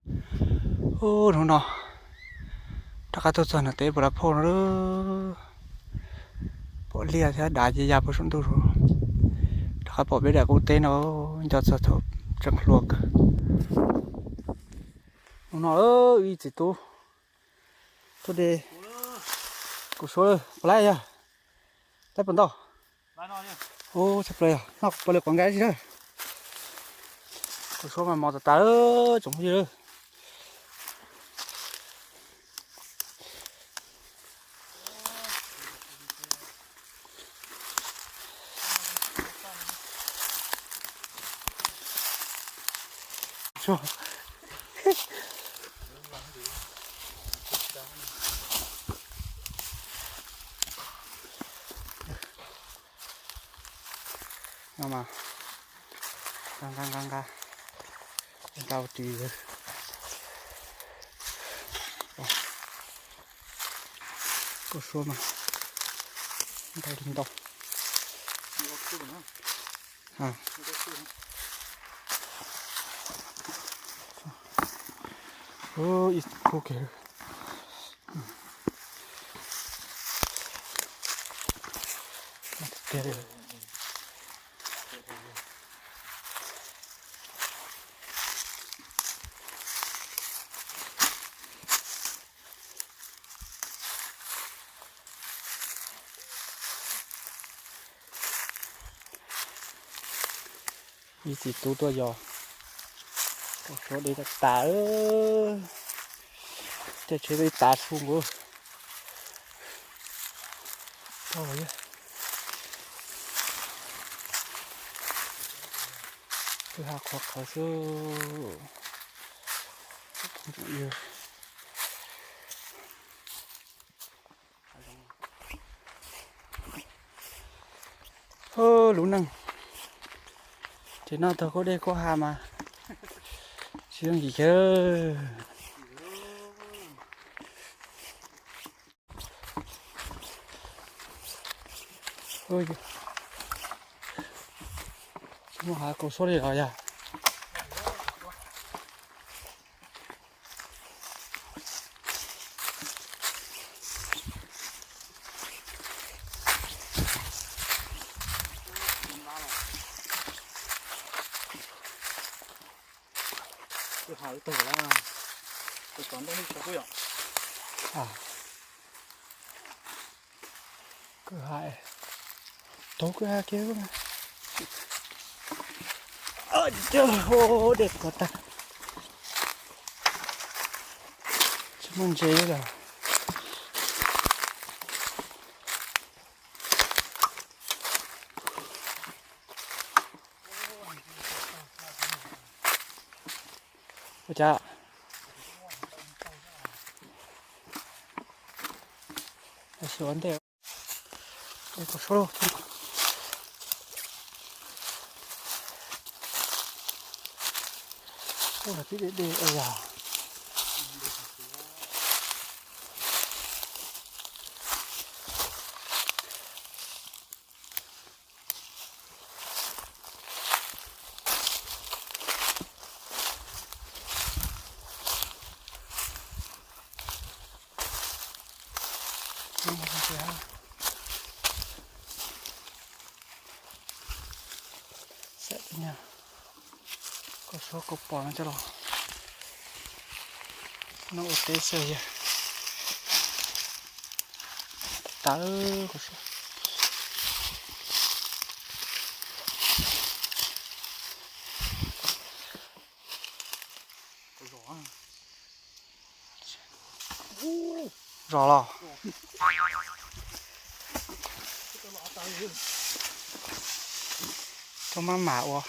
Ub, hnub no rov qab tuaj txog nram teb Pus Las Phauj no lawm. Pom liaj thiab dav ces ya puag saum ntuj zus. Rov qab pom peb daim qub teb no, nco txog thaum tseem hluas kawg. Hnub no ib txiv tub tuaj de kaus suab puas laib yog, laib puas ntau. Ub, tshaj plaws yog noj puas li quav nkaib tsis dab. Kaus suab mas mos tas tas lawm tsoom phooj ywg lawm. No mas nqa nqa nqa nqa, nqa ris. Kaus suab mas ntau li ntau. Ib khub kiag. Ib txiv tub tuaj yos, kaus suab de tas tas, caij tsheb tuaj ib tav su nkaus. Kwj ha qhuav qhawv xwb. Lub neej ces noj tag kuj dej kuj ha mas tsis yooj yim kiag. Tsis muaj hav kaus suab li los yog. Kwj ha, tau kwj ha kiag. Dej tuag tag, tsis muaj ntses li lawm. Ua cas ua ntej, ua tib dej dej yog. Kaus suab kaus pos no coj los noj ua teb xwb yog. Tas kaus suab. Zos los. Tau maj mam ua.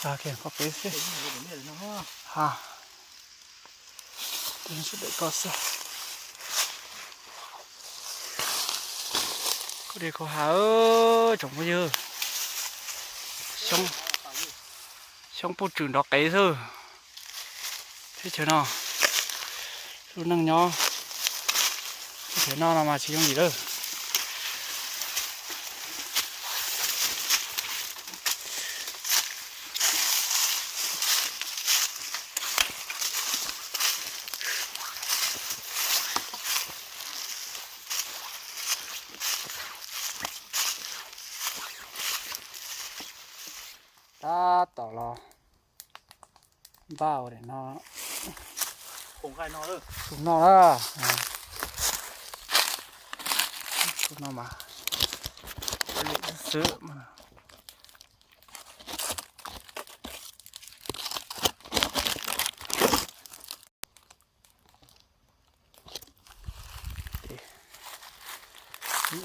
Tag kiag qhov peb xwb. Ha, sawv daws koj xwb. Kuv dej kuv ha, tsoom phooj ywg, xyoob puj tswm nrov qev xwb. Teb chaws no, lub neej nyob Tsis no no mas tsis yooj yim lawm. Tab tom los npaj ua daim no. Tus no na. Tus no mas xwb.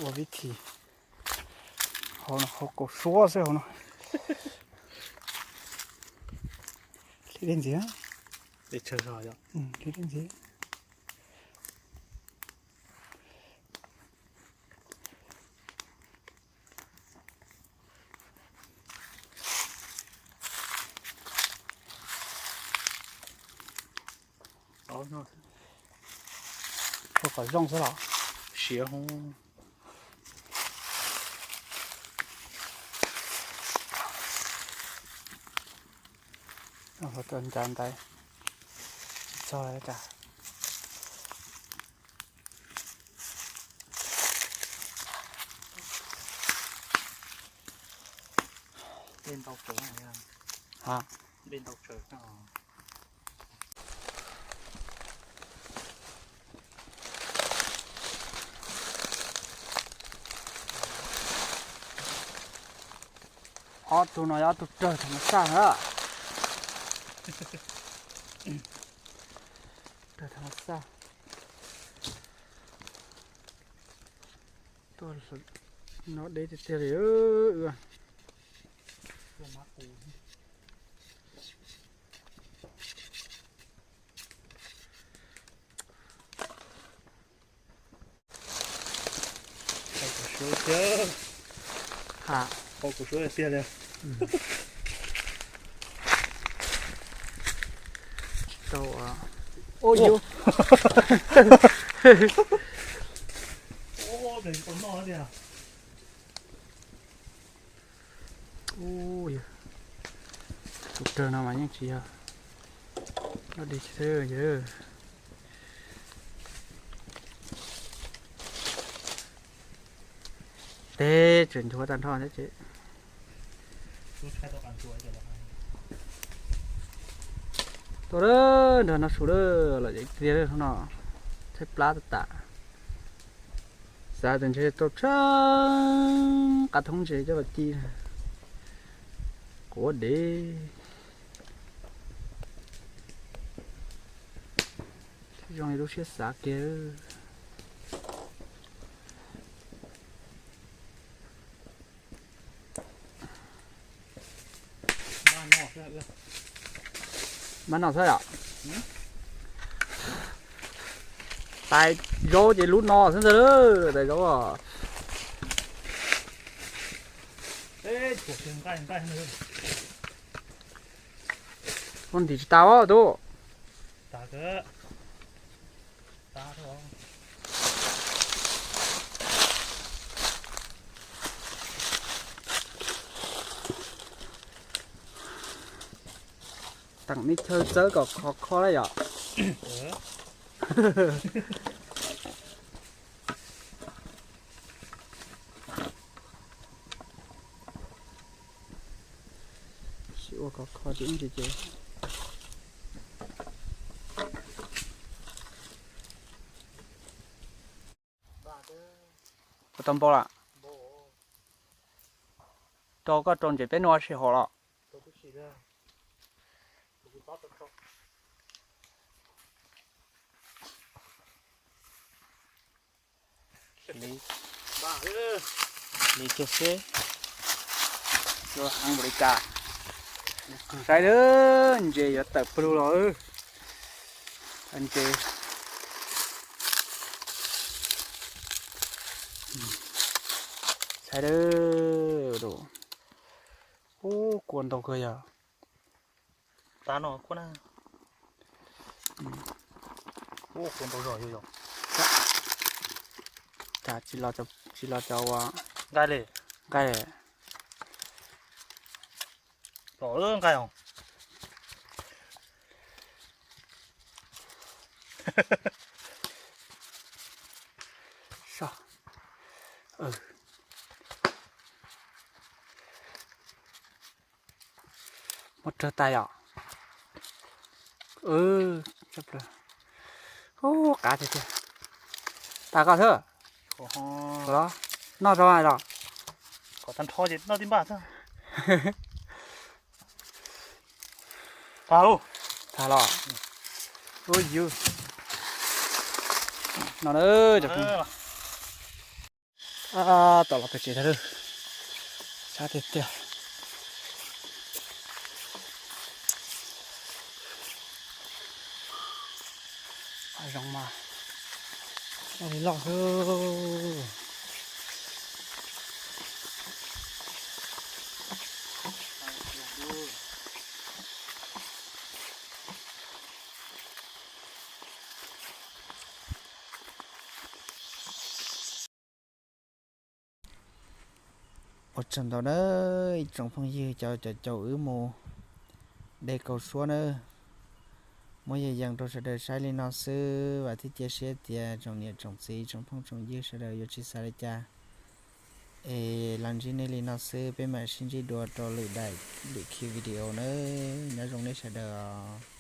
Ua vib thi hauv no, hauv kaum suab xwb hauv no. Li dej ntxiv. Li dej ntxiv. Ua kom zoo xwb los siav hov. Hov tau ncav ntaiv tsis txog li cas. Dej ntau tsawv. Ha, dej ntau tsawv. Ob tug no yog ob tug rawg tham ma xaj na. Rawg tham ma xaj. Tuaj no deb tiag tiag li. Hau kuv suab tiag. Ha, hau kuv suab tiag li. Tau. Ua yus. Tus rawg no mas yeej tsis yog loj dig xwb. Teb tseem nchuav tag nrho thiab ces. Tuaj nrog no su lawm, lom zem tiag no. Tshaib plab tas tas. Xav tias ntshe tau tsheej qab thoob ntses coj los ci. Quav dev. Zoo li lub siab xav kiag. Maj no xwb yom. Tais zaub ces lub no xwb ntag, tais zaub. Ua ntim tsis tas os tub. Teem me chaw txawb kom khov kho na yom. Sim ua khov kho ces ib ntsis ces. Ua tau npau lawm. Rau koj rau ntses peb noj ua si hauv los. Li, li kiag seb yuav heev npaum li cas. Saib lawm, ntses yuav tawm pawg lug los. Ntses, saib lawm, ub, kua ntau kawg yog. Tab no kuj na. Ub, kua ntau zog yog yog. tas tsis los cov, tsis los cov ua nqaij li. Nqaij. Los nqaij os. Muab rau tas yom. Ub, qav tiag tiag. Tas koj xwb. Noj tau los? Kom tag nrho ces noj tib npaj xwb. Tas los? Ub yus. No na, cov phooj ywg. Tab tom los pem tsev tag lawm. Sab tiag tiag. Hav zoov mas loj li loj xwb. Ua tsaug ntau na ib tsoom phooj ywg cov caum caum wb mus de kaus suab nawb. Muab yees yees rau sawv daws saib li no xwb, vam thiab cia siab tias tsoom niam tsoom txiv tsoom phooj tsoom ywg sawv daws yuav tsis xav li cas. Es los ntsib nej li no xwb, peb mam sib ntsib dua rau lwm daim lwm khiv video nawb. Nyob zoo nej sawv daws os.